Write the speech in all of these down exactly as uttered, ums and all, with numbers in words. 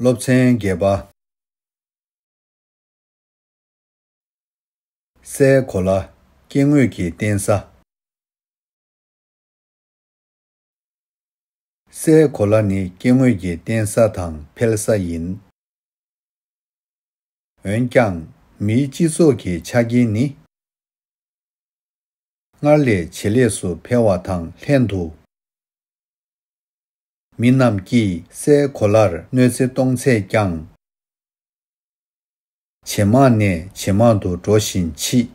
སློབ་ཚན་བརྒྱད་པ། སའི་གོ་ལ། སྐྱེ་དངོས་ཀྱི་བརྟེན་ས། སའི་གོ་ལ་ནི་སྐྱེ་དངོས་ཀྱི་བརྟེན་ས་དང་འཕེལ་ས་ཡིན། འོན་ཀྱང་། མིའི་སྤྱི་ཚོགས་ཀྱི་ཆ་རྐྱེན་ནི། སྔར་ལས་ཇེ་ལེགས་སུ་འཕེལ་བ་དང་ལྷན་དུ། མི་རྣམས་ཀྱིས་སའི་གོ་ལར་གནོད་འཚེ་གཏོང་ཚད་ཀྱང་། ཇེ་མང་ནས་ཇེ་མང་དུ་འགྲོ་བཞིན་མཆིས།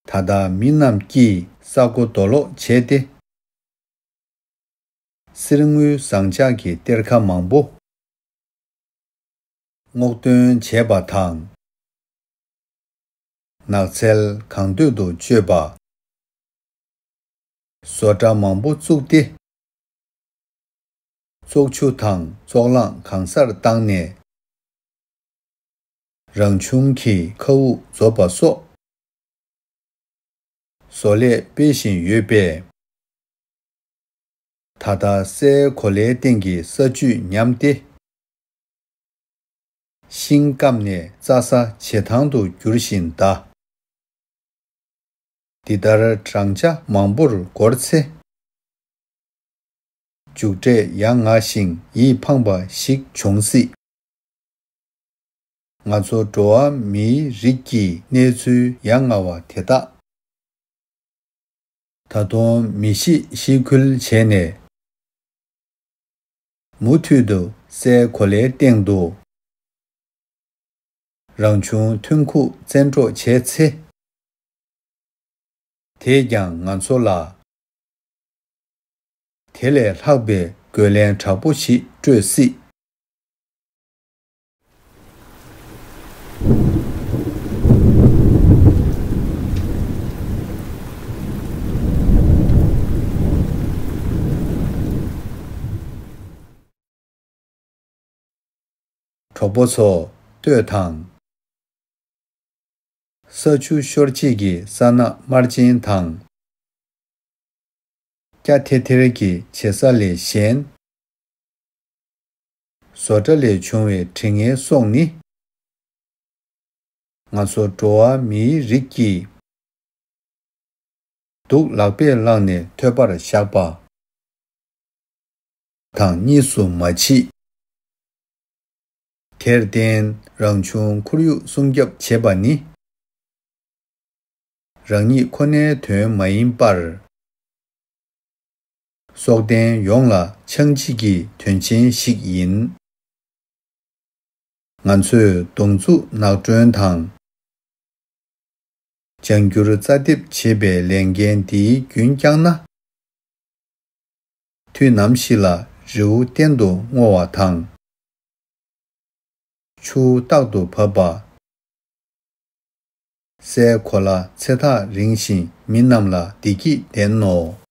ད་ལྟ་མི་རྣམས་ཀྱིས་ས་རྐོ་རྡོ་སློག་བྱས་ཏེ། གསེར་དངུལ་ཟངས་ལྕགས་ཀྱི་གཏེར་ཁ་མང་པོ་སྔོག་འདོན་བྱས་པ་དང་། ནགས་ཚལ་གང་འདོད་དུ་གཅོད་པ། བཟོ་གྲྭ་མང་པོ་བཙུགས་ཏེ། བཙོག་ཆུ་དང་བཙོག་རླངས་གང་སར་བཏང་ནས། རང་བྱུང་གི་མཁའ་དབུགས་རྫོབ་པ་སོགས། བཟོ་ལས་སྤེལ་བཞིན་ཡོད་པས། ད་ལྟ་སའི་གོ་ལའི་སྟེང་གི་ས་བཅུད་ཉམས་ཏེ། ཤིང་སྐམ་ནས་རྩྭ་ས་བྱེ་ཐང་དུ་འགྱུར་བཞིན་གདའ། འདི་ལྟར་བགྲང་བྱ་མང་པོར་འགོར་ཚེ། མཇུག་འབྲས་ཡ་ང་ཞིང་ཡིད་ཕངས་པ་ཞིག་འབྱུང་སྲིད། ང་ཚོ་འགྲོ་བ་མིའི་རིགས་ཀྱི་གནས་ཚུལ་ཡ་ང་བ་དེ་དག། ད་དུང་མི་ཤེས་ཤེས་ཁུལ་བྱས་ནས། མུ་མཐུད་དུ་སའི་གོ་ལའི་སྟེང་དུ། རང་བྱུང་ཐོན་ཁུངས་བཙན་འཕྲོག་བྱས་ཚེ། དེས་ཀྱང་ང་ཚོ་ལ། དེ་ལས་ལྷག་པའི་རྒོལ་ལན་དྲག་པོ་ཞིག་སྤྲོད་སྲིད། གྲོགས་པོ་ཚོ། ལྟོས་དང་། ས་ཆུ་ཤོར་བྱེད་ཀྱི་ས་ནག་དམར་ཆེན་དང་། སྐྱ་ཐེར་ཐེར་གྱི་བྱེ་ས་ལས་གཞན། བཟོ་གྲྭ་ལས་བྱུང་བའི་དྲི་ངན་སོགས་ནི། ང་ཚོ་འགྲོ་བ་མིའི་རིགས་ཀྱིས། སྡུག་ལག་པས་བླངས་ནས་ཐོད་པར་བཞག་པ་དང་གཉིས་སུ་མ་མཆིས། དེར་བརྟེན་རང་བྱུང་ཁོར་ཡུག་སྲུང་སྐྱོབ་བྱེད་པ་ནི། རང་ཉིད་ཁོ་ནའི་དོན་མ་ཡིན་པར། སྲོག་ལྡན་ཡོངས་ལ་ཆགས་འཇིག་གི་དོན་ཆེན་ཞིག་ཡིན། ང་ཚོས་གདོང་བཙུགས་ནག་སྒྲོན་དང་། ལྗང་འགྱུར་རྩ་འདེབས་བྱེད་པའི་ལས་འགན་འདིའི་རྒྱུན་བསྐྱངས་ན། དུས་ནམ་ཞིག་ལ་རི་བོ་གཏན་དུ་སྔོ་བ་དང་། ཆུ་བོ་རྟག་ཏུ་བབས་པ། སའི་གོ་ལ་ཚེ་ཐག་རིང་ཞིང་མི་རྣམས་ལ་བདེ་སྐྱིད་ལྡན་ནོ།